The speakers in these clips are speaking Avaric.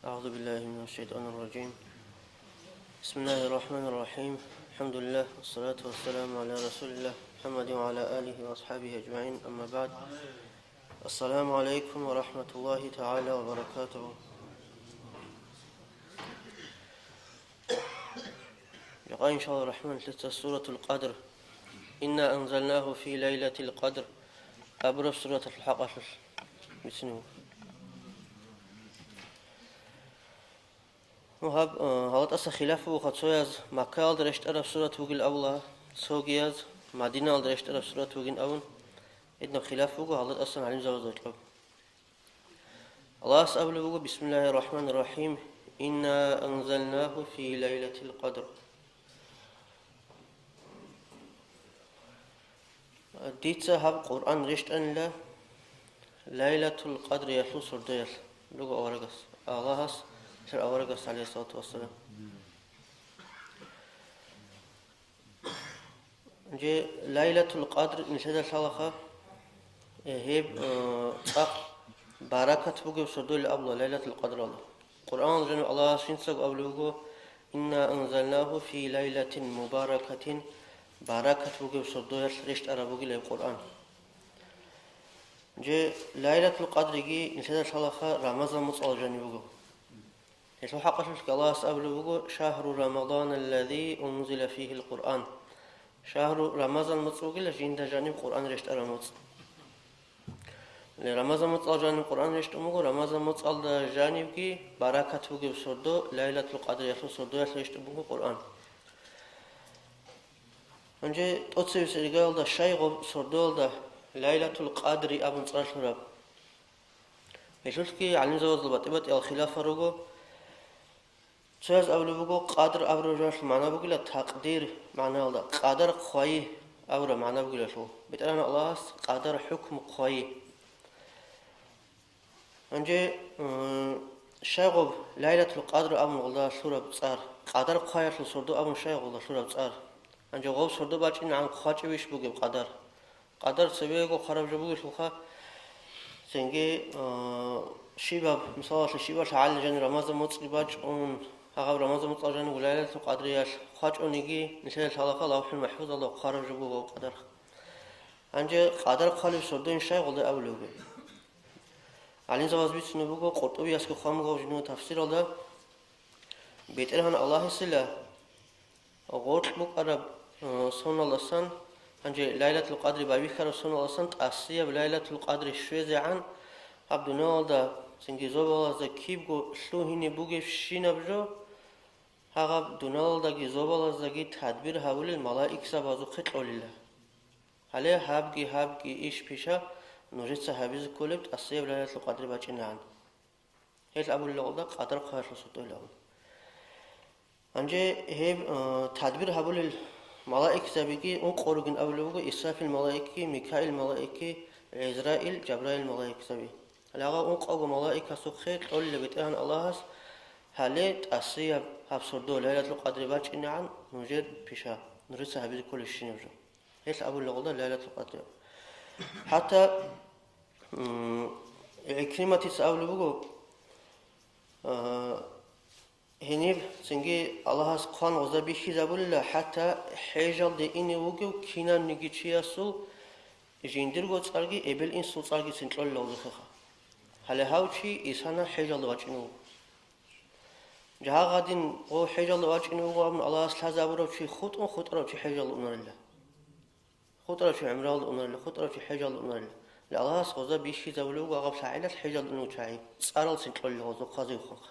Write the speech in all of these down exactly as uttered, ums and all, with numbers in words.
أعوذ بالله من الشيطان الرجيم. بسم الله الرحمن الرحيم. الحمد لله، والصلاة والسلام على رسول الله محمد وعلى آله وأصحابه أجمعين. أما بعد. السلام عليكم ورحمة الله تعالى وبركاته. Жакъа, иншалла рахман, лъица Суратул Къадр, «Инна анзалнагьу фи лайлатил къадр» абураб сураталъул хӀакъалъулъ бицине вуго. Ну, гьаб, э, гьалатӀаса хилаф бугоха, цояз Маккаялда рещтӀараб сурат вугил абула, цогияз Мадинаялда рещтӀараб сурат вугин абун, гьединаб хилаф буго, гьалатӀасан гӀалимзабазда кьоб. Аллагьас абулеб буго: «Бисмиллагьир рахӀманир рахӀим. Инна анзалнагьу фи лайлатил къадр». Дица гьаб Къуръан рещтӀанила Лайлатул Къадриялъул сордоялъ, руго аварагас, Аллагьас, лъир аварагас, гӀалайгьиссалату вассалам. Же Лайлатул Къадр нилъеда лъалаха, э, гьеб, э, цӀакъ баракат бугеб сордоялъ абула Лайлатул Къадралда. Къуръаналда жаниб Аллагьас жинцаго абулеб буго: «Инна анзалнагьу фи лайлатин мубаракатин», баракат бугеб сордоялъ рещтӀараб бугила гьеб Къуръан. Же Лайлатул Къадриги нилъеда лъалаха Рамазан моцӀалъ жаниб буго. Гьелъул хӀакъалъулъги Аллагьас абулеб буго: «Шагьру Рамаданаллази унзила фигьил Къуръан». Шагьру Рамазан моцӀ бугила жинда жаниб Къуръан рещтӀараб моцӀ. Ле, Рамазан моцӀалъ жаниб Къуръан рещтӀун буго, Рамазан моцӀалда жанибги баракат бугеб сордо, Лайлатул Къадриялъул сордоялъ рещтӀун буго Къуръан. Гьанже тӀоцебесеб иргаялда щай гъоб сордоялда Лайлатул Къадри абун цӀар лъураб? Гьелъулъги гӀалимзабазул батӀи-батӀиял хилафал руго. Цояз абулеб буго, къадр абураб жоялъул магӀна бугила такъдир магӀналда, къадар хъвайи абураб магӀна бугилалъул. БетӀергьан Аллагьас къадар хӀукму хъвайи. Гьанже, м, щай гъоб Лайлатул Къадр абун гъолда лъураб цӀар, къадар хъваялъул сордо абун щай гъолда лъураб цӀар? Гьанже гъоб сордо бачӀинегӀан хъвачӀевищ бугеб къадар? Къадар цебего хъвараб жо бугелъулха, цинги, а, щибаб, мисалалъе, щибалъ гӀалин жаниб Рамазан моцӀги бачӀун, гьагъаб Рамазан моцӀалъ жаниб Лайлатул Къадриялъ хъвачӀониги, нилъеда лъалаха ЛавхӀул МахӀфузалда хъвараб жо буго къадар. Гьанже къадар хъвалеб сордоин щай гъолда абулеб буго? ГӀалимзабаз бицунеб буго, Къуртубиясги хъван буго жинув тафсиралда, БетӀергьан Аллагьасила гъоркь букӀараб, э, соналдасан, гьанже Лайлатул Къадри байбихьараб соналдасан тӀасияб Лайлатул Къадри щвезегӀан, гьаб дуниялалда цинги зобалазда кибго лъугьине бугебщинаб жо, гьагъаб дуниялалдаги зобалаздаги тадбир гьабулел малаикзабазухъе кьолила. Гьале гьабги, гьабги, иш пиша нужеца гьабизе кколеб тӀасияб Лайлатул Къадри бачӀинегӀан. Гьел абулел гъолда къадар хъваялъул сордоялъ абун. Гьанже гьеб, э, тадбир гьабулел малаикзабиги ункъо ругин абулеб буго: Исрафил малаикги, Микаил малаикги, ГӀизраил, Жабраил малаикзаби. Гьале гьагъа ункъавго малаикасухъе кьолила БетӀергьан Аллагьас, гьале тӀасияб гьаб сордо Лайлатул Къадри бачӀинегӀан нужер пиша, нужеца гьабизе кколебщинаб жо. Гьелъ абулел гъолда Лайлатул Къадри. ХӀатта, м, ГӀикриматица абулеб буго, а, гьениб цинги Аллагьас хъван гъоза бихьизабулила, хӀатта хӀежалде ине вугев кинавниги чиясул жиндирго цӀарги эбел-инсул цӀаргицин кьолила гъозухъеха. Гьале гьав чи исана хӀежалде вачӀине вуго. Жагьа гъадин гъов хӀежалда вачӀине вуго абун Аллагьас лъазабурав чи хутӀун хутӀарав чи хӀежалда унарила. ХутӀарав чи гӀумраялда унарила, хутӀарав чи хӀежалда унарила. Аллагьас гъоза бихьизабулев вуго гьаб лъагӀелалъ хӀежалда унев чагӀи, цӀаралцин кьолел гъозухъазухъанха.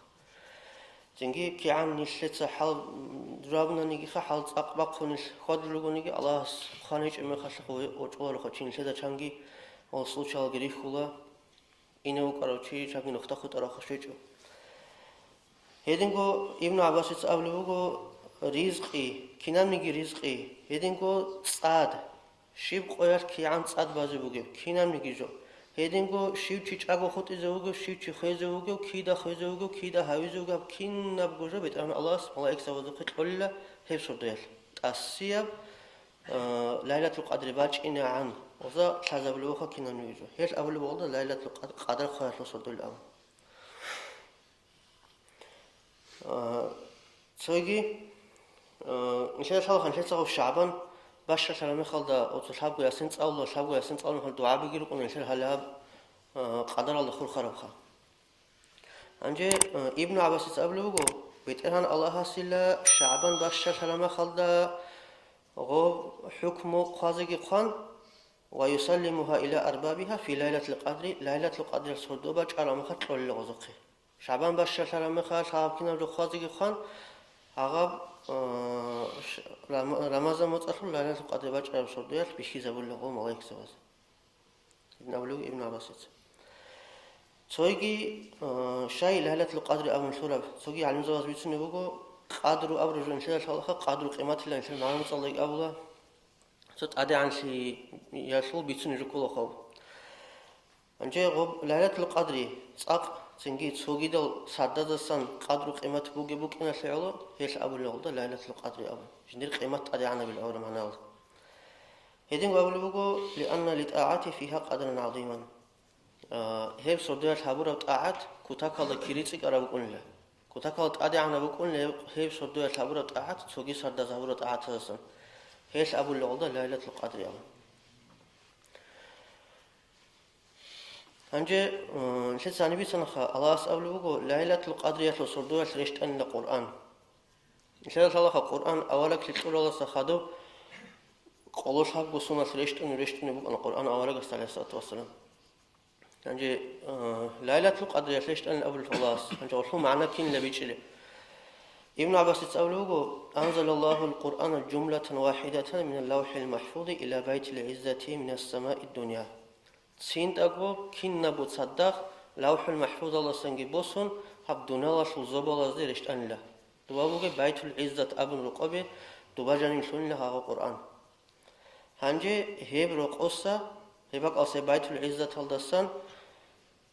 Цинги кигӀан нилъеца хӀал, м, рабунанигиха, хӀал цӀакъ бахъунел хьвадулел ругониги, Аллагьас хъван гьечӀеб мехалъ гъов вачӀуларохъо чи нилъеда чанги, гъол случаялги рихьула. Ине вукӀарав чи чанги нухда хутӀарахъе щвечӀо. Гьединго Ибн ГӀаббасица абулеб буго, ризкъи, кинабниги ризкъи, гьединго цӀад, щиб къоялъ кигӀан цӀад базе бугеб, кинабниги жо, гьединго щив чи чӀаго хутӀизе вугев, щив чи хвезе вугев, кида хвезе вугев, кида гьавизе вугев, гьаб кинабго жо БетӀергьан Аллагьас малаикзабазухъе кьолила гьеб сордоялъ. ТӀасияб, а, Лайлатул Къадри бачӀинегӀан, гъоза лъазабулеб буго кинабниги жо. Гьелъ абулеб буго гъолда Лайлатул Къад-, Къадар хъваялъул сордоялъ абун. Цойги, э, нилъеда лъалаха, нилъецаго ШагӀбан бащалъараб мехалда, оцо лъабго ясин цӀалула, лъабго ясин цӀалулеб мехалда дугӀабиги рукӀуна нилъер гьалаб, э, къадаралда хурхарабха. Гьанже, э, Ибну ГӀаббасица абулеб буго, БетӀергьан Аллагьасила ШагӀбан бащалъараб мехалда гъоб хӀукму хъвазеги хъван, «Ва юсаллимуха иля арбабиха фи лайлатил къадри», Лайлатул Къадрил сордо бачӀараб мехалъ кьолила гъозухъе. ШагӀбан бащалъараб мехалъ гьаб кинаб жо хъвазеги хъван, гьаб, э, ш-, Рама-, Рамазан моцӀалъул Лайлатул Къадри бачӀараб сордоялъ бихьизабулеб гъо малаикзабаз. Гьедин абулеб Ибн ГӀаббасица. Цойги, э, щай Лайлатул Къадри абун лъураб, цоги гӀалимзабаз бицунеб буго, къадру абураб жо нилъеда лъалаха, къадру къиматилан нилъер магӀна муцӀалдаги абула, цо тӀадегӀанлъиялъул бицунеб жо кколаха. Гьанже гъоб Лайлатул Къадри цӀакъ цинги цогидал сардазасан къадру къимат бугеб букӀиналъе гӀоло, гьелъ абулеб гъолда Лайлатул Къадри абун, жиндир къимат тӀадегӀанабил гӀоло магӀнала. Гьединго абулеб буго, «Лианна литӀагӀати фиха къадран гӀазиман». А, гьеб сордоялъ гьабураб тӀагӀат кутакалда кири цӀикӀкӀараб букӀунила. Кутакалда тӀадегӀанаб букӀунила гьеб, гьеб сордоялъ гьабураб тӀагӀат цоги сардаз гьабураб тӀагӀатаздасан. Гьелъ абулеб гъолда Лайлатул Къадри абун. Гьанже, э, нилъеца гьаниб бицанаха, Аллагьас абулеб буго, Лайлатул Къадриялъул сордоялъ рещтӀанила Къуръан. Нилъеда лъалаха, Къуръан авараглъи кьуралдаса хадуб къоло лъабго соналъ рещтӀунеб, рещтӀунеб букӀана Къуръан аварагасда, гӀалайгьиссалату вассалам. Гьанже, э, Лайлатул Къадриялъ рещтӀанин абулеб Аллагьас, гьанже гъолъул магӀна кинила бичӀчӀилеб? Ибн ГӀаббасица абулеб буго, «Анзалаллагьул Къуръана жумлатан вахӀидатан минал лавхӀил махӀфузи иля байтил гӀиззати минас самаид дунъя». ЦинтӀаго кинабго цадахъ Лавхул МахӀфузалдасанги босун, гьаб дуниялалъул зобалазде рещтӀанила. Дуба бугеб Байтул ГӀиззат абун рокъобе, дуба жаниб лъунила гьагъа Къуръан. Гьанже гьеб рокъоса, гьеб бакӀалса Байтул ГӀиззаталдасан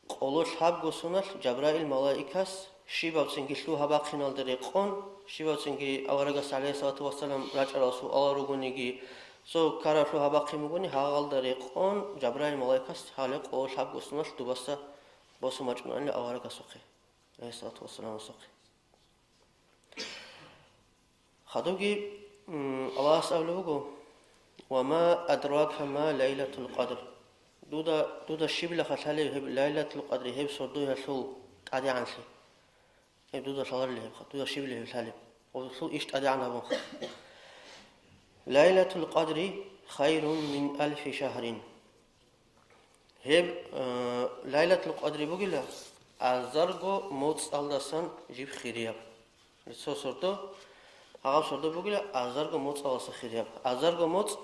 къоло лъабго соналъ Жабраил малаикас щибабцинги лъугьа-бахъиналда рекъон, щибабцинги аварагас, гӀалайгьиссалату вассалам, рачӀарал суалал ругониги, цо ккараб лъугьа-бахъин бугони, гьагъалда рекъон Жабраил малаикас гьале къоло лъабго соналъ дубаса босун бачӀунаанила аварагасухъе, гӀалайгьиссалату вассаламасухъе. Хадубги, м, Аллагьас абулеб буго: «Ва ма адрака ма Лайлатул Къадр». Дуда, дуда щибилаха лъалеб гьеб Лайлатул Къадри, гьеб сордоялъул тӀадегӀанлъи? Гьеб дуда лъаларила гьебха, дуда щибила гьеб лъалеб? Гьелъул иш тӀадегӀан гьабунха. «Лайлатул Къадри хайрун мин алфи шагьрин». Гьеб, э, Лайлатул Къадри бугила азарго моцӀалдасан жиб хирияб. Цо сордо, гьагъаб сордо бугила азарго моцӀалдаса хирияб. Азарго моцӀ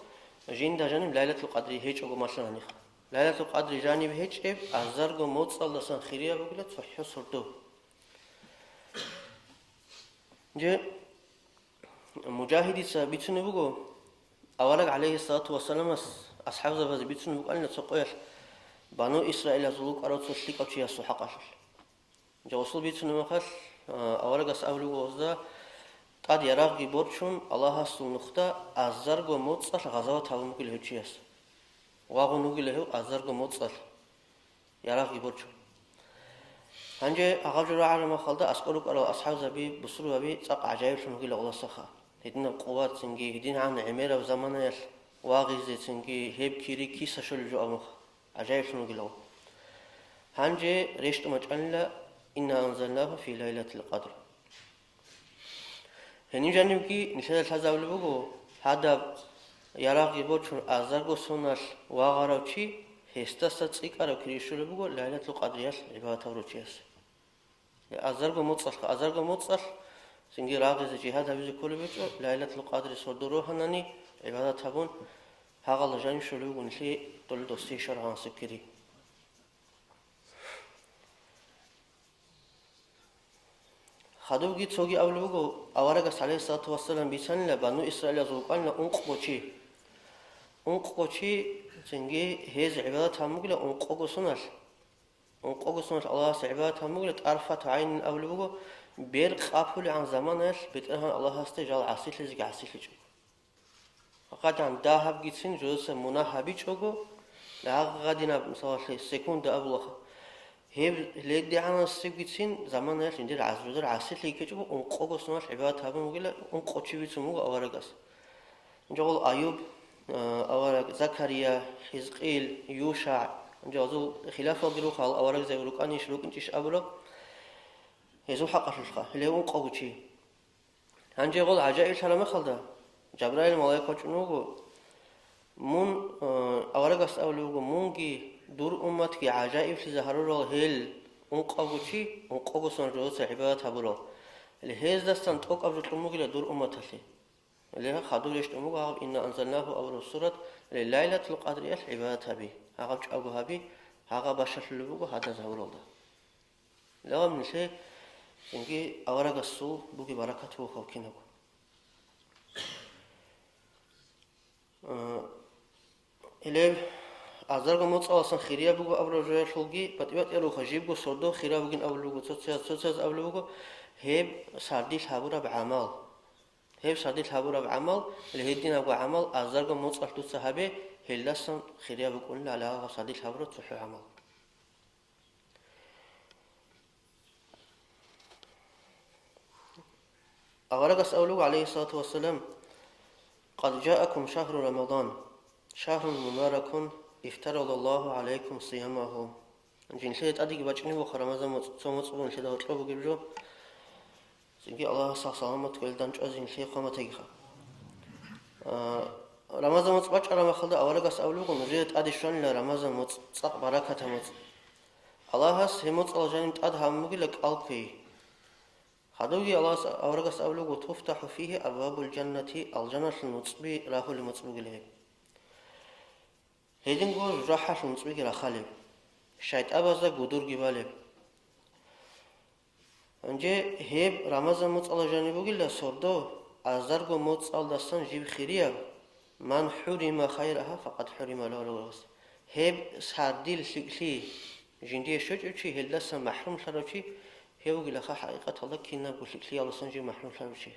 жинда жаниб Лайлатул Къадри гьечӀого, малъана гьаниха. Лайлатул Къадри жаниб гьечӀеб азарго моцӀалдасан хирияб бугила цохӀо сордо. Же Мужагьидица бицунеб буго, авараг, гӀалайгьиссалату вассаламас, асхӀабзабазе бицунеб букӀанила цо къоялъ Бану Исраилазул вукӀарав цо лъикӀав чиясул хӀакъалъулъ. Жавасул бицунеб мехалъ, а, аварагас абулеб буго гьезда: «ТӀад ярагъги борчун, Аллагьасул нухда азарго моцӀалъ гъазават гьабун бугила гьев чияс. Вагъун вугила гьев азарго моцӀалъ». Ярагъги борчун. Гьанже гьагъаб жо рагӀараб мехалда аскӀор рукӀарал асхӀабзаби, бусурбаби цӀакъ гӀажаиблъун вугила гъолдасаха. Гьединаб къуватцинги, гьедин гӀан гӀемераб заманаялъ вагъизецинги, гьеб кири киса щолеб жо абунха. ГӀажаиблъун вугила гъо. Гьанже рещтӀун бачӀанила: «Инна анзалнагьу фи лайлатил къадр». Гьениб жанибги нилъеда лъазабулеб буго, гьадаб ярагъги борчун азарго соналъ вагъарав чи, гьесдаса цӀикӀкӀараб кири щолеб буго Лайлатул Къадриялъ гӀибадат гьабурав чияс. Азарго моцӀалъ, азарго моцӀалъ цинги рагъизе, жигьад гьабизе кколеб гьечӀо, Лайлатул Къадри сордо рогьанани гӀибадат гьабун, гьагъалда жаниб щолеб буго нилъее доле досие щвараб гьанасеб кири. Хадубги цоги абулеб буго, аварагас, гӀалайгьиссалату вассалам, бицанила, Бану Исраилазул вукӀанила ункъго чи. Ункъго чи, цинги гьез гӀибадат гьабун бугила ункъого соналъ. Ункъого соналъ Аллагьасе гӀибадат гьабун бугила, тӀарфату гӀайнин абулеб буго, бер къапулегӀан заманаялъ БетӀергьан Аллагьасде жал гӀасилъизеги гӀасилъичӀого. ГьадигӀан дагьабгицин жодоца мунагь гьабичӀого, гьагъадинаб, мисалалъе, секунда абулаха, Гьеб ледигӀанасебгицин заманаялъ жиндир гӀаз-, жидер гӀасилъи ккечӀого ункъого соналъ гӀибадат гьабун бугила, ункъо чи бицун буго аварагас. Жагъул Аюб, а, авараг, Закария, ХӀизкъил, ЮшагӀ, жагъазул хилафалги рухъал аварагзаби рукӀанищ, рукӀинчӀищ абураб, гьезул хӀакъалъулъха, гьеле ункъого чи. Гьанже гъол гӀажаиблъараб мехалда, Жабраил малаик вачӀун вуго, мун, э, аварагас абулеб буго, мунги дур умматги гӀажаиблъизе гьарурал гьел ункъавго чи, ункъого сон жугьуца гӀибадат гьабурал. Гьездасан тӀокӀаб жо кьун бугила дур умматалъе. Гьеле хадур рещтӀун буго гьаб «Инна анзалнагьу» абураб сурат, гьеле Лайлатул Къадриялъ гӀибадат гьаби, гьагъаб чӀаго гьаби, гьагъаб бащалъулеб буго гьадаз гьабуралда. Лагъам нилъе цинги аварагасул бугеб баракат буго кинабго. А, гьелеб азарго моцӀаласан хирияб буго абураб жоялъулги батӀи-батӀияб руха, жибго сордо хирав бугин абулеб буго, цо-, цо-, цоцаз абулеб буго, гьеб сардилъ гьабураб гӀамал. Гьеб сардилъ гьабураб гӀамал, гьединабго гӀамал азарго моцӀалъ дуца гьабе, гьелдасан хирияб букӀунила гьале гьаб сардилъ гьабураб цохӀо гӀамал. Аварагас абулеб, гӀалайгьиссалату вассалам: «Къад жаакум шагьру Рамадан, шагьрун мубаракун, ифтарадаллагьу гӀалайкум сиямагьу». Жинлъие тӀадеги бачӀунеб буха Рамазан моцӀ, цо моцӀ бугин лъида гьоркьоб бугеб жо. Цинги Аллагьасул саламат кколелда чӀвазе нилъее хъван батагиха. А, Рамазан моцӀ бачӀараб мехалда аварагас абулеб буго, нужее тӀаде щванила Рамазан моцӀ, цӀакъ баракатаб моцӀ. Аллагьас гьеб моцӀалъ жаниб тӀад гьабун бугила кӀал кквей. Гьадинги Аллагьас, аварагас абулеб буго: «Туфтаху фигьи абвабул жаннати», алжаналъул нуцӀби рагьулеб моцӀ бугила гьеб. Гьединго жужахӀалъул нуцӀбиги рахалеб, шайтӀабазда гудурги балеб. Гьанже гьеб Рамазан моцӀалъ жаниб бугила сордо, азарго моцӀалдасан жиб хирияб, «Ман хӀурима хайрагьа, факъад хӀурима лагьу». Гьеб сардил лъикӀлъи жиндие щвечӀев чи, гьелдасан махӀрумлъарав чи, гьев вугилаха хӀакъикъаталда кинабго лъикӀлъиялдасан жив махӀрумлъарав чи.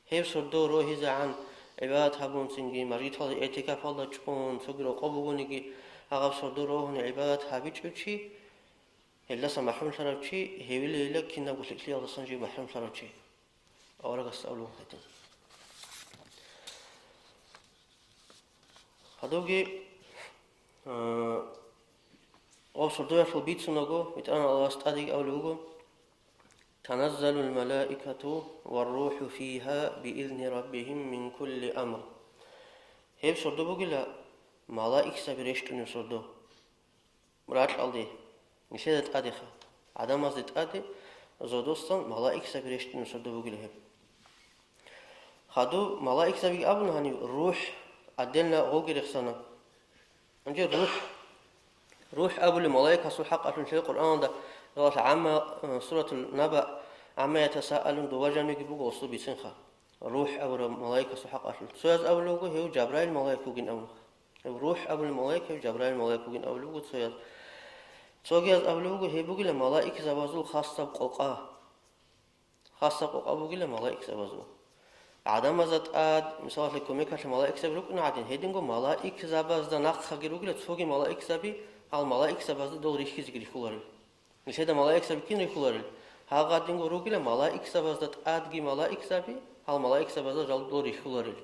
Гьеб сордо рогьизегӀан гӀибадат гьабунцинги, мажгиталда, игӀтикафалда чӀун, цоги рокъоб бугониги, гьагъаб сордо рогьун гӀибадат гьабичӀев чи, гьелдаса махӀрумлъарав чи, гьевилейила кинабго лъикӀлъиялдасан жив махӀрумлъарав чи. Аварагас абулеб гьедин. Гьадинги, а, гьаб сордоялъул бицунаго, БетӀергьан Аллагьас тӀадеги абулеб буго: «Таназзалул малаикату варрухӀу фигьа биизни раббигьим мин кулли амр». Гьеб сордо бугила малаикзаби рещтӀунеб сордо. Ракьалде, нилъеда тӀадеха, гӀадамазде тӀаде, зодосан малаикзаби рещтӀунеб сордо бугила гьеб. Хадуб малаикзабиги абуна гьаниб, рухӀ отдельно гъоги рехсана. Гьанже рухӀ, рухӀ абулеб малаикасул хӀакъалъулъ Къуръаналда, гьале гӀамма, э, Суратул Наба, «ГӀамма ятасаалун», дова жанивги буго гъосул бицинха. РухӀ абураб малаикасул хӀакъалъулъ. Цояз абулеб буго, гьев Жабраил малаик вугин абун. Гьев рухӀ абулеб малаик, гьев Жабраил малаик вугин абулеб буго цояз. Цогияз абулеб буго, гьеб бугила малаикзабазул хасаб къокъа. Хасаб къокъа бугила малаикзабазул. ГӀадамазда тӀад, мисалалъе, кумекалъе малаикзаби рукӀуна гӀадин, гьединго малаикзабазда нахъаги ругила цоги малаикзаби, гьал малаикзабазда дол рихьизеги рихьуларел. Нилъеда малаикзаби кин рихьуларел? Гьагъадинго ругила малаикзабазда тӀадги малаикзаби, гьал малаикзабазда жал дол рихьуларел.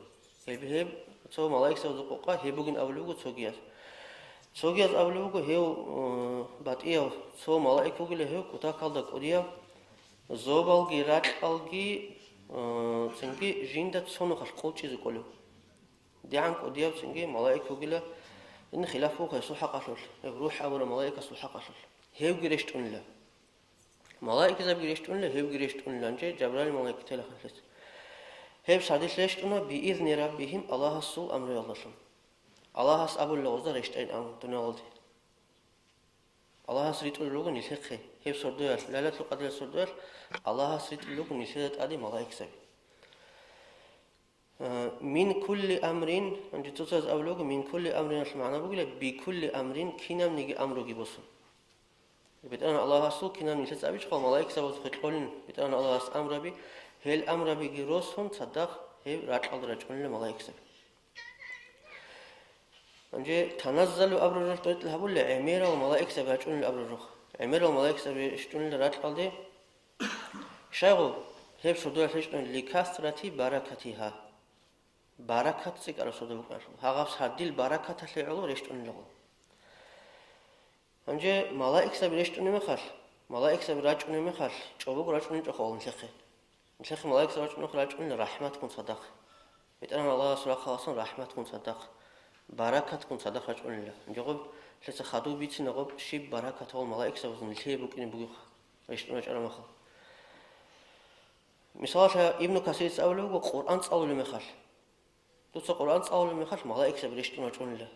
Гьеб, гьеб цо малаикзабазул къокъа гьеб бугин абулеб буго цогияз. Цогияз абулеб буго гьев, э, батӀияв цо малаик вугила гьев кутакалда кӀудияв, зобалги ракьалги, э, цинги жинда цо нухалъ къулчӀизе кӀолев. ДигӀан кӀудияв цинги малаик вугила, ин хилаф буго гьесул хӀакъалъулъ, гьев рухӀ абураб малаикасул хӀакъалъулъ. Гьевги рещтӀунила. Малаикзабиги рещтӀунила, гьевги рещтӀунила, гьанже Жабраил малаик телахъанлъица. Гьеб сардилъ рещтӀуна биизни раббигьим, Аллагьасул амруялдалъун. Аллагьас абулеб гъозда рещтӀайин абун дуниялалде. Аллагьас ритӀулел руго нилъехъе, гьеб сордоялъ, Лайлатул Къадрил сордоялъ Аллагьас ритӀулел руго нилъеда тӀаде малаикзаби. Э, мин кулли амрин, гьанже цоцаз абулеб буго, мин кулли амриналъ магӀна бугила, бикулли амрин, кинабниги амруги босун. БетӀергьан Аллагьасул кинаб нилъеца абичӀого малаикзабазухъе кьолин, БетӀергьан Аллагьас амраби, гьел амрабиги росун цадахъ гьеб ракьалда рачӀунила малаикзаби. Гьанже таназзалу абураб жо тӀокӀаб гьабула, гӀемерал малаикзаби рачӀунел абураб жо. ГӀемерал малаикзаби рещтӀунила ракьалде, щайгу гьеб сордоялъ рещтӀун, ликасрати баракатиха. Баракат цӀикӀкӀараб сордо букӀиналъул. Гьагъаб сардил баракаталъе гӀоло рещтӀунилаго. Гьанже малаикзаби рещтӀунеб мехалъ, малаикзаби рачӀунеб мехалъ, чӀобого рачӀуничӀо хъугьал нилъехъе. Нилъехъе малаикзаби рачӀунеб мехалъ рачӀунила рахӀматгун цадахъ. БетӀергьан Аллагьасул рахъалъан рахӀматгун цадахъ, баракатгун цадахъ рачӀунила. Гьанже гъоб нилъеца хадув бицина гъоб щиб баракат гьавал малаикзабазул нилъее букӀине бугебха, рещтӀун рачӀараб мехалъ. Мисалалъе, Ибну Касирица абулеб буго, Къуръан цӀалулеб мехалъ. Дуца Къуръан цӀалулеб мехалъ малаикзаби рещтӀун рачӀунила.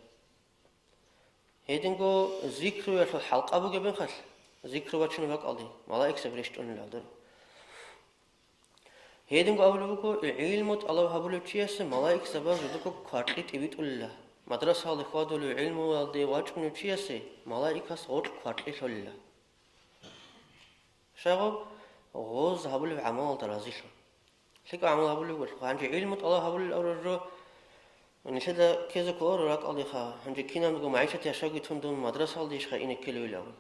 Гьединго зикруялъул хӀалкъа бугеб мехалъ, зикру бачунеб бакӀалде, малаикзаби рещтӀунила гьадур. Гьединго абулеб буго, гӀилму тӀалаб гьабулев чиясе малаикзабаз жидего кваркьи тӀибитӀулила, мадрасаялде хьвадулев гӀилмуялде вачӀунев чиясе малаикас гъоркь кваркьи лъолила. Щайгу гъоз гьабулеб гӀамалалда разилъун. ЛъикӀаб гӀамал гьабулеб буго, гьанже гӀилму тӀалаб гьабулел аврарро, нилъеда ккезе кколаро ракӀалдеха, гьанже кинабго магӀишат яшавги тун дун мадрасалдейищха ине ккелевилан.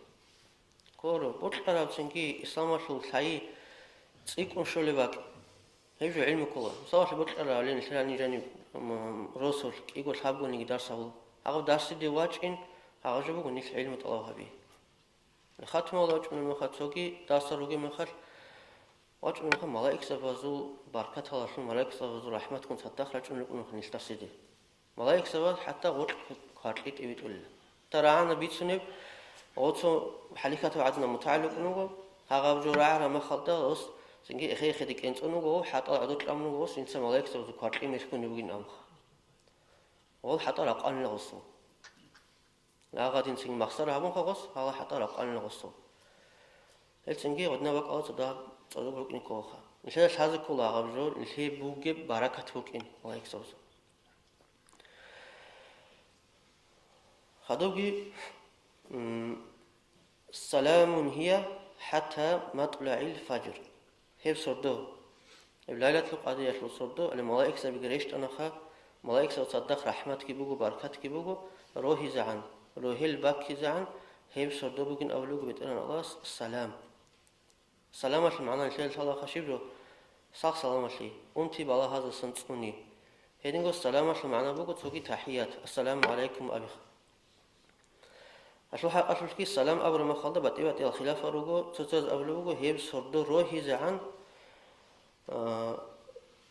Кколаро, бокьарабцинги исламалъул лъай цӀикӀкӀун щолеб бакӀ. Гьеб жо гӀилму ккола. Мисалалъе, бокьарабали нилъер гьаниб жаниб, м, росулъ кӀиго-лъабгониги дарс гьабула. Гьаб дарсиде вачӀин, гьаб жо буго нилъ гӀилму тӀалаб гьаби. Хатмал вачӀунеб мехалъ, цоги дарсал ругеб мехалъ, вачӀунеб мехалъ, малаикзабазул баркаталалъун, малаикзабазул рахӀматгун цадахъ рачӀун рукӀунеха нилъ дарсиде. Малаикзабаз хӀатта гъоркь кваркьи тӀибитӀулила. Та рагӀана бицунеб, гъоцо хӀалихьатав гӀадинаб мутагӀил вукӀун вуго, гьагъаб жо рагӀараб мехалда гъос цинги эхе-эхеде кӀенцӀун вуго, гъов хӀатӀал гӀодор кьамун вуго, гъос инца малаикзабазул кваркьи мелъгун бугин абунха. Гъол хӀатӀа ракъанила гъосул. Лагъадин цин махсар гьабунха гъос, гьала хӀатӀа ракъанила гъосул. Гьел цинги гъодинаб бакӀалда цадахъ цӀодоб рукӀин кколаха. Нилъеда лъазе ккола гьаб жо, нилъее бугеб баракат букӀин, малаикзабазул. Хадубги, м, саламун гьия хӀатта матлугӀил фажр. Гьеб сордо, гьеб Лайлатул Къадриялъул сордо, гьале малаикзабиги рещтӀанаха, малаикзабаз цадахъ рахӀматги буго, баркатги буго, рогьизегӀан, рогьел баккизегӀан гьеб сордо бугин абулеб буго БетӀергьан Аллагьас, салам. Саламалъул магӀна нилъеда лъалаха щиб жо? Сах-саламалъи, унти-балагьаздасан цӀуни. Гьединго саламалъул магӀна буго цоги тахӀият, ассаламу гӀалайкум абиха. Гьалъул хӀакъалъулъги салам абураб мехалда батӀи-батӀиял хилафал руго, цо-цояз абулеб буго, гьеб сордо рогьизегӀан, а,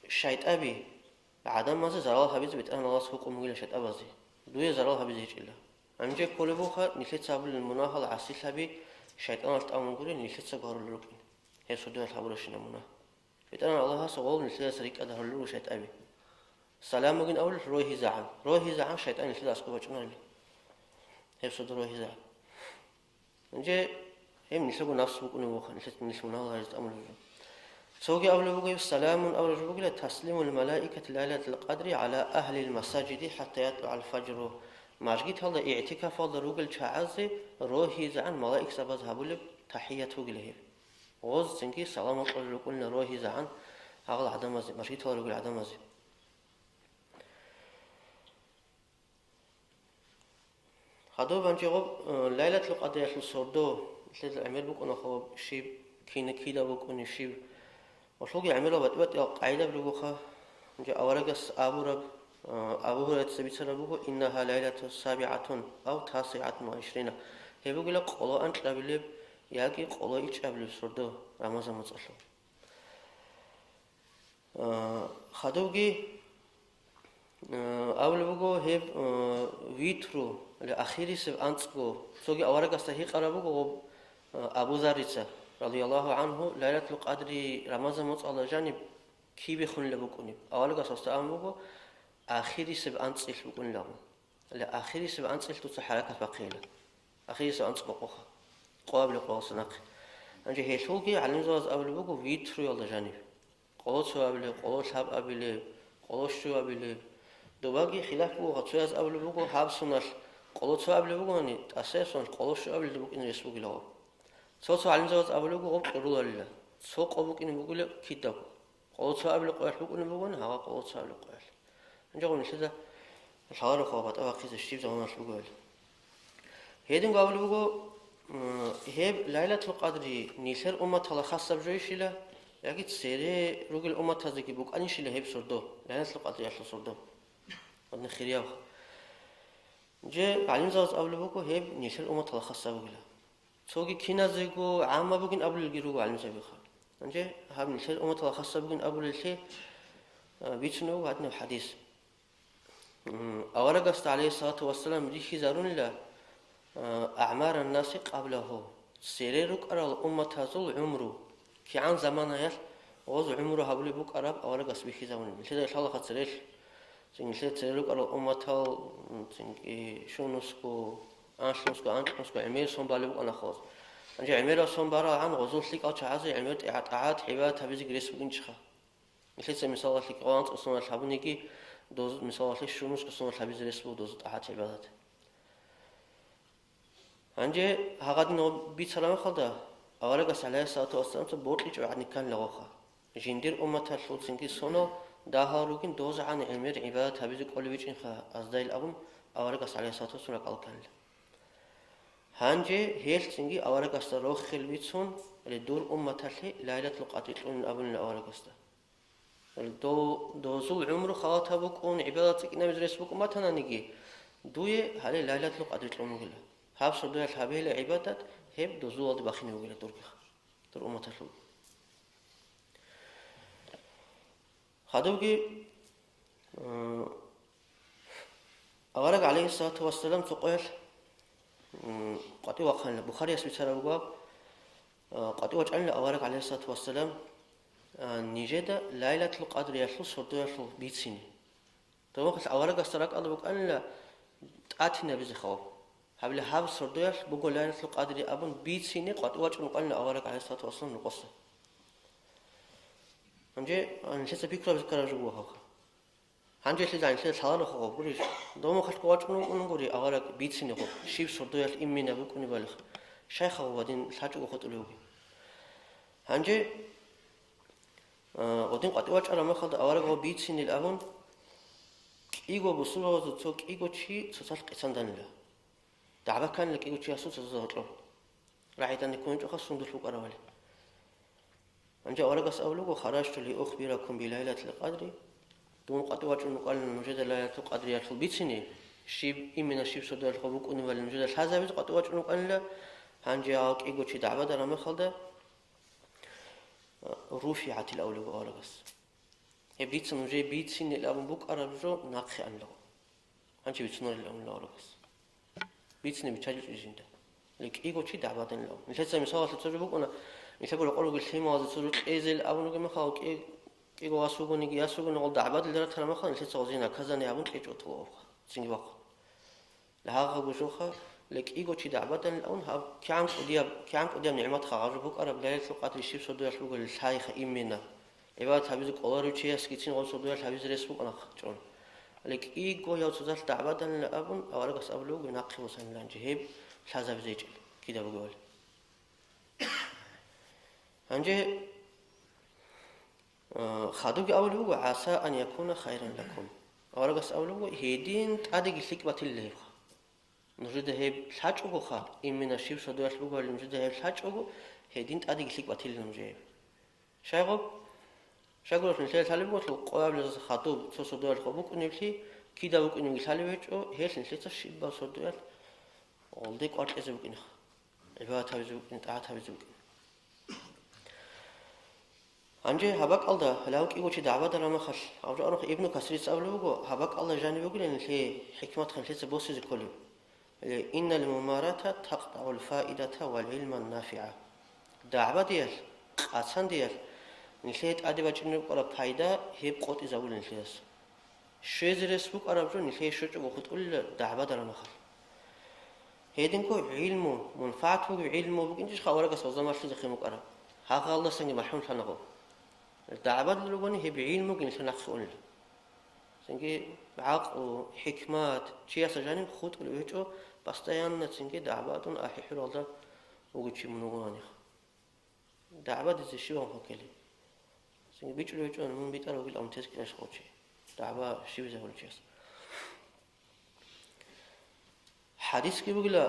шайтӀаби, гӀадамазе зарал гьабизе БетӀергьан Аллагьас гьукъун бугила шайтӀабазе, дуе зарал гьабизе гьечӀила. Гьанже кколеб буха нилъеца гьабулел мунагьал гӀасилъаби шайтӀаналъ тӀамун гурел нилъеца гьарулел рукӀин, гьеб сордоялъ гьабурабщинаб мунагь. БетӀергьан Аллагьас гъол нилъедаса рикӀкӀад гьарулел руго шайтӀаби. Салам бугин абулел рогьизегӀан. РогьизегӀан шайтӀан нилъеда аскӀоб бачӀунарила. Гьеб сордо рогьизегӀан. Гьанже гьеб нилъего нафс букӀунеб буха, нилъеца нилъ мунагьал гьаризе тӀамулеб жо. Цоги абулеб буго гьеб, саламун абураб жо бугила, таслимул малаикати лайлатал къадри гӀала агьлил масажиди хӀатта ятлугӀал фажру. Мажгиталда игӀтикафалда ругел чагӀазе рогьизегӀан малаикзабаз гьабулеб тахӀият бугила гьеб. Гъозцинги салам гьоркьор рукӀунила рогьизегӀан гьагъал гӀадамазе, мажгиталда ругел гӀадамазе. Хадуб гьанже гъоб, э, Лайлатул Къадриялъул сордо, нилъеда гӀемер букӀуна хоб щиб, кина кида букӀуни щиб. Гъолъулги гӀемерал батӀи-батӀиял къайдаб ругоха. Гьанже аварагас абураб, э, Абу Гьурайраца бицараб буго, «Иннагьа лайлату сабигӀатун ав тасигӀатун ва гӀишрина». Гьеб бугила къоло анкьабилеб яги къоло ичӀабилеб сордо Рамазан моцӀалъул. А, хадубги, а, абулеб буго гьеб, а, витру, или ахирисеб анцӀго, цоги аварагасда гьикъараб буго гъоб, а, Абу Заррица, радияллагьу гӀангьу, Лайлатул Къадри Рамазан моцӀалда жаниб кибехунила букӀунеб. Аварагас гьасда абун буго, ахирисеб анцӀилъ букӀунилаго. Или ахирисеб анцӀилъ дуца хӀаракат бахъейила. Ахирисеб анцӀго къоха. Къоабилеб къоялдаса нахъе. Гьанже гьелъулги гӀалимзабаз абулеб буго витруялда жаниб. Къоло цо абилеб, къоло лъаб абилеб, къоло щу абилеб. Добаги хилаф буго, цояз абулеб буго гьаб соналъ къоло цо абилеб бугони, тӀасаяб соналъ къоло щу абилеб букӀине рес бугиларо. Цо-цо гӀалимзабаз абулеб буго гъоб кьуруларила. Цо къо букӀине бугила кидаго. Къоло цо абилеб къоялъ букӀунеб бугони, гьагъа къоло цо абилеб къоялъ. Гьанже гъоб нилъеда лъаларо хъугьа батӀа бахъизе щиб заманалъ бугебали. Гьединго абулеб буго, М, гьеб Лайлатул Къадри нилъер умматала хасаб жойищила, яги цере ругел умматазеги букӀанищила гьеб сордо, Лайлатул Къадриялъул сордо? Гьадин хирияб. Же гӀалимзабаз абулеб буго, гьеб нилъер умматала хасаб бугила. Цоги киназего гӀамма бугин абулелги руго гӀалимзабиха. Гьанже гьаб нилъер умматала хасаб бугин абулеллъи, а, бицунеб буго гьадинаб хадис. М, аварагасда, гӀалейхиссалату вассалам, рихьизарунила, а, агӀмараннаси къаблагьу, цере рукӀарал умматазул гӀумру, кигӀан заманаялъ гъоз гӀумру гьабулеб букӀараб аварагас бихьизабуни. Нилъеда лъалаха церелъ, цин нилъер цере рукӀарал умматал, м, цинги щунусго, анлънусго, анкьнусго гӀемер сон балеб букӀана гъоз. Гьанже гӀемерал сон баралгӀан гъозул лъикӀал чагӀазе гӀемер тӀигӀа-, тӀагӀат гӀибадат гьабизеги рес букӀинчӀха. Нилъеца мисалалъе кӀикъоялда анцӀго соналъ гьабуниги, доз-, мисалалъе щунусго соналъ гьабизе рес буго дозул тӀагӀат гӀибадат. Гьанже гьагъадин гъоб бицараб мехалда, аварагас, гӀалайгьиссалату вассаламца, бокьичӀо гӀадин кканила гъоха. Жиндир умматалъул цинги сонал дагьал ругин дозгӀан гӀемер гӀибадат гьабизе кӀолеб бичӀинха аздайил абун, аварагас, гӀалайгьиссалату вассалам, ракӀалде кканила. Гьанже гьелъ цинги аварагасда рохел бицун, гьале дур умматалъе Лайлатул Къадри кьунин абунила аварагасда. Дов-, дозул гӀумру халатаб букӀун, гӀибадат цӀикӀкӀинабизе рес букӀун батананиги, дуе гьале Лайлатул Къадри кьун бугила. Гьаб сордоялъ гьабейила гӀибадат, гьеб дозулалде бахине бугила дурги, дур умматалъул. Хадубги, э, авараг, гӀалайгьиссалату вассалам, цо къоялъ, м, къватӀив вахъанила, Бухарияс бицараб буго, а, къватӀив вачӀанила авараг, гӀалайгьиссалату вассалам, а, нижеда Лайлатул Къадриялъул сордоялъул бицине. Дов мехалъ аварагасда ракӀалда букӀанила тӀатинабизе хабар. Гьабиле гьаб сордоялъ буго Лайлатул Къадри абун бицине къватӀив вачӀун вукӀанила авараг, гӀалайгьиссалату вассалам, рокъоса. Гьанже, а, нилъеца пикру гьабизе ккараб жо буго гьабха. Гьанже лъизан нилъеда лъаларо хабар гурищ? Дов мехалъго вачӀун вукӀун гури авараг бицине гъоб, щиб сордоялъ имина букӀунебали. Щайха гъоб гьадин лъачӀого хутӀулев вугев? Гьанже, а, гъодин къватӀив вачӀараб мехалда авараг гъоб бицинил абун, кӀиго бусурбабазул цо кӀиго чи цоцалъ къецанданила. ДагӀба кканила кӀиго чиясул цоцазда гьоркьоб. РагӀидани ккунчӀоха сундулъ букӀаравали. Гьанже аварагас абулего: «Харажту ли ухбиракум би Лайлатил Къадри». Дун къватӀив вачӀун вукӀанила нужеда Лайлатул Къадриялъул бицине, щиб, имина щиб сордоялъ гъоб букӀунебали нужеда лъазабизе къватӀив вачӀун вукӀанила, гьанже гьал кӀиго чи дагӀбадараб мехалда, а, руфигӀатил абулего аварагас. Гьеб дица нужее бицинилан абун букӀараб жо нахъе анила. Гьанже бицунарилан абунила аварагас. Бицине биччачӀо жинда. Гьале кӀиго чи дагӀбаданилан абун. Нилъеца мисалалъе цо жо букӀана, нилъего рокъор ругел лъималазе цо жо кьезел абун ругеб мехалъ, кӀи-, кӀиго вас вугониги, яс вугони гъол дагӀбадилел ратараб мехалъ, нилъеца гъозие наказание гьабун кьечӀо тулабха, цинги бахъун. Гьагъа гужуха, гьале кӀиго чи дагӀбаданилан абун, гьаб кигӀан кӀудияб, кигӀан кӀудияб нигӀматха гъажу букӀараб, Лайлатул Къадри щиб сордоялъ бугелил лъайха имина. ГӀибадат гьабизе кӀоларев чиясгицин гъоб сордоялъ гьабизе рес букӀана чӀун. Гьале кӀиго гьав цоцалъ дагӀбаданила абун, аварагас абулев вуго нахъе босанилан, гьанже гьеб лъазабизе гьечӀел кида бугевали. Гьанже, а, хадубги абулеб буго: «ГӀаса ан якуна хайран лакум». Аварагас абулеб буго: «Гьедин тӀадеги лъикӀ батилла гьебха». Нужеда гьеб лъачӀогоха, имина щиб сордоялъ бугебали нужеда гьеб лъачӀого, гьедин тӀадеги лъикӀ батилла нужее гьеб. Щайгъуб? Щайгурелъул нилъеда лъалеб буго, къоялъ хадуб цо сордоялъ гъоб букӀунеблъи, кида букӀунебги лъалеб гьечӀо, гьелъ нилъеца щибаб сордоялъ гъолде кӀвар кьезе букӀинеха, гӀибадат гьабизе букӀине, тӀагӀат гьабизе букӀине. Гьанже гьаб бакӀалда, гьале гьав кӀиго чи дагӀбадараб мехалъ, гьав жо арухъ Ибну Касирица абулеб буго, гьаб бакӀалда жаниб бугилан нилъее хӀикмат нилъеца босизе кколеб. Гьале: «Иннал мумарата такътагӀул фаидата вал гӀилман нафигӀа». ДагӀбадиялъ, къацандиялъ нилъее тӀаде бачӀунеб букӀараб пайда гьеб къотӀизабулин нилъеяс. Щвезе рес букӀараб жо нилъее щвечӀого хутӀулила дагӀбадараб мехалъ. Гьединго гӀилму, мунфагӀат бугеб гӀилму букӀинчӀищха аварагас гъоза малъизехъин букӀараб? Гьагъалдасанги махӀрумлъана гъо. ДагӀбадал ругони гьеб гӀилмуги нилъер нахъе унила. Цинги гӀакълу, хӀикмат, чиясда жаниб хутӀулев гьечӀо, постоянно цинги дагӀбадун ахӀи-хӀуралда вугев чи мун вугониха. ДагӀбадизе щибан хӀуккелеб? Цинги бичӀчӀулев гьечӀо, мун битӀарав вугилан абун тескинаш гъов чи. ДагӀба щибизе гьарулев чияс. ХӀадисги бугила,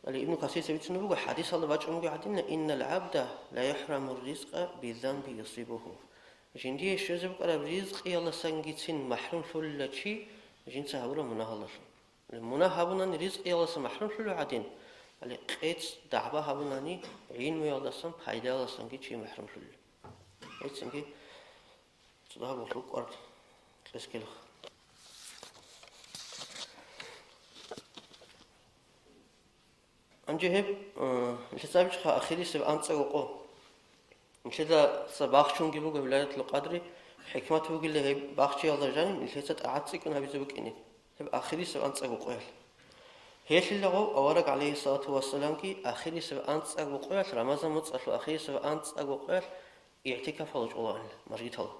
Гьале Ибн Касирца бицунеб буго, хӀадисалда бачӀун буго гьадинаб: «Иннал гӀабда ла юхӀрамур ризкъа биззанби юсибуху». Жиндие щвезе букӀараб ризкъиялдасангицин махӀрумлъулила чи жинца гьабураб мунагьалдалъун. Гьале мунагь гьабунани ризкъиялдаса махӀрумлъулев гӀадин, гьале къец дагӀба гьабунани гӀилмуялдасан, пайдаялдасанги чи махӀрумлъулила. Гьецинги цо дагьаб гъулъул кӀвар кьескелха. Гьанже гьеб, э, нилъеца абичӀха ахирисеб анцӀаго къо. Нилъеда цо бахчунги буго гьеб Лайлатул Къадри, хӀикмат бугила гьеб бахчиялда жаниб нилъеца тӀагӀат цӀикӀкӀун гьабизе букӀине, гьеб ахирисеб анцӀаго къоялъ. Гьелъилаго авараг, гӀалайгьиссалату вассаламги, ахирисеб анцӀаго къоялъ, Рамазан моцӀалъул ахирисеб анцӀаго къоялъ игӀтикафалда чӀолаанила мажгиталда.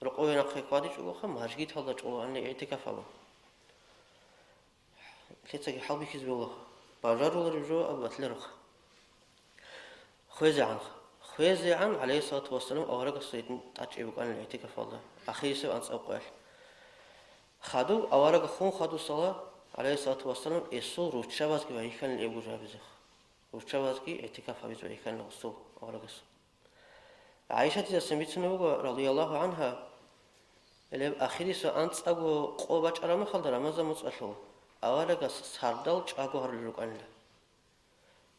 Рокъове нахъе хьвадичӀогоха, мажгиталда чӀолаанила игӀтикафалда. Лъицаги хӀалбихьизе бегьула. Бажарулареб жо абун батилароха. ХвезегӀанха. ХвезегӀан, гӀалайгьиссалату вассалам, аварагасда гьедин тӀадчӀей букӀанила игӀтикафалда, ахирисеб анцӀаб къоялъ. Хадуб авараг хун хадусала, гӀалайгьиссалату вассалам, эсул руччабазги байихьанила эбго жо гьабизеха. Руччабазги игӀтикаф гьабизе байихьанила гъусул аварагас. ГӀайшатидасан бицунеб буго, радияллагьу гӀангьа, гьелеб ахирисеб анцӀабго къо бачӀараб мехалда Рамазан моцӀалъул аварагас сардал чӀаго гьарулел рукӀанила.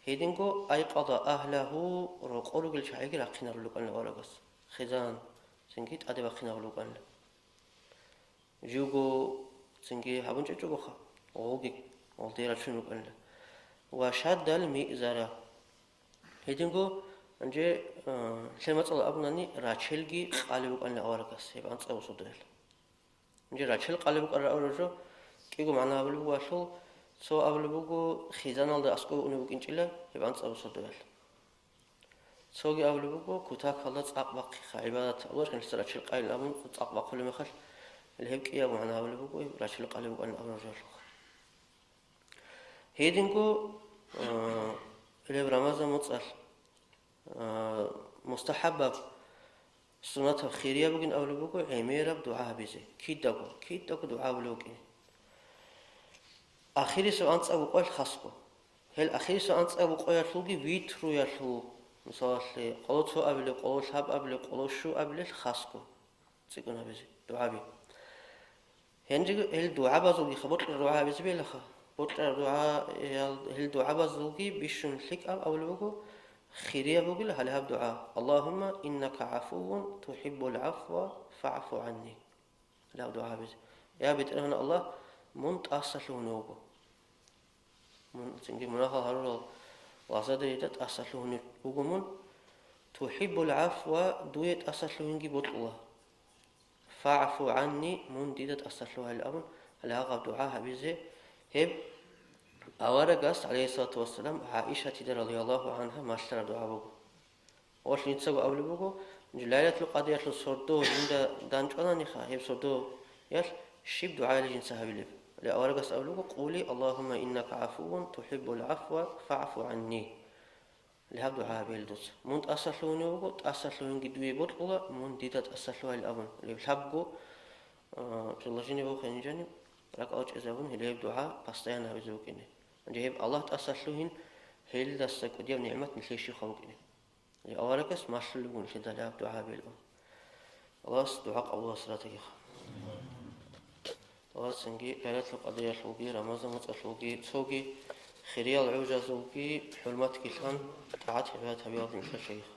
Гьединго айкъаза агьлагьу, рокъор ругел чагӀиги рахъинарулел рукӀанила аварагас, хизан, цинги тӀаде бахъинарулел рукӀанила. Живго цинги гьабун чӀечӀогоха, гъолги гъолде рачун рукӀанила. Ва шаддал миъзара. Гьединго, гьанже, а, лъемацӀала абунани, рачелги къалеб букӀанила аварагас гьеб анцӀабго сордоялъ. Гьанже рачел къалеб букӀараб жо кӀиго магӀна абулеб буго гьелъул, цо абулеб буго, хизаналда аскӀове унеб букӀинчӀила гьеб анцӀабго сордоялъ. Цоги абулеб буго, кутакалда цӀакъ бахъиха, гӀибадат Аллагьасда рачел къайилан абун цӀакъ бахъулеб мехалъ, гьеб кӀиябго магӀна абулеб буго, рачел къалеб букӀанин абураб жоялъухъ. Гьединго, а, гьеб Рамазан моцӀалъ, а, мустахӀабаб, суннатаб, хирияб бугин абулеб буго гӀемераб дугӀа гьабизе, кидаго, кидаго дугӀа гьабулев вукӀине. Ахирисеб анцӀабго къоялъ хасго. Гьел ахирисеб анцӀабго къоялъулги витруялъул, мисалалъе, къоло цо абилеб, къоло лъаб абилеб, къоло щу абилел хасго цӀикӀкӀун гьабизе дугӀаби. Гьанжего гьел дугӀабазулгиха бокьараб дугӀа гьабизе бегьилаха. Бокьараб дугӀа, гьел, гьел дугӀабазулги бищун лъикӀаб абулеб буго, хирияб бугила гьале гьаб дугӀа: «Аллагьумма иннака гӀафувун тухӀиббул гӀафва фагӀфу гӀанни». Гьале гьаб дугӀа гьабизе: «Я БетӀергьан Аллагь, мун тӀасалъугьунев вуго». Мун цинги мунагьал гьарурал лагъзадерида тӀасалъугьунев вуго мун, тухӀиббул гӀафва, дуе тӀасалъугьинги бокьула. ФагӀфу гӀанни, мун дида тӀасалъугьайил абун, гьале гьаб дугӀа гьабизе, гьеб аварагас, гӀалайгьиссалату вассалам, ГӀаишатида радияллагьу гӀангьа малъараб дугӀа буго. Ва лъинцаго абулеб буго, Лайлатул Къадриялъул сордо жинда данчӀвананиха, гьеб сордоялъ щиб дугӀайилан жинца гьабилеб? Гьале аварагас абулеб буго: «Къули, Аллагьумма иннака гӀафувун тухӀиббул гӀафва фагӀфу гӀанни». Гьале гьаб дугӀа гьабейила дуца. Мун тӀасалъугьунев вуго, тӀасалъугьинги дуе бокьула, мун дида тӀасалъугьайил абун. Гьеб лъабго, а, приложение бухӀинчӀани, ракӀалде чӀезабун, гьеле гьеб дугӀа постоянно гьабизе букӀине. Гьанже гьеб Аллагь тӀасалъугьин, гьелдаса кӀудияб нигӀмат нилъее щибха букӀине. Аварагас малъулеб буго нилъеда гьаб дугӀа гьабилан. Аллагьас дугӀа къабулалъ ратагиха. Аллагьас цинги Лайлатул Къадриялъулги, Рамазан моцӀалъулги, цоги хириял гӀужазулги хӀурматги лъан, тӀагӀат-гӀибадат гьабиялде нилъер чагӀиха.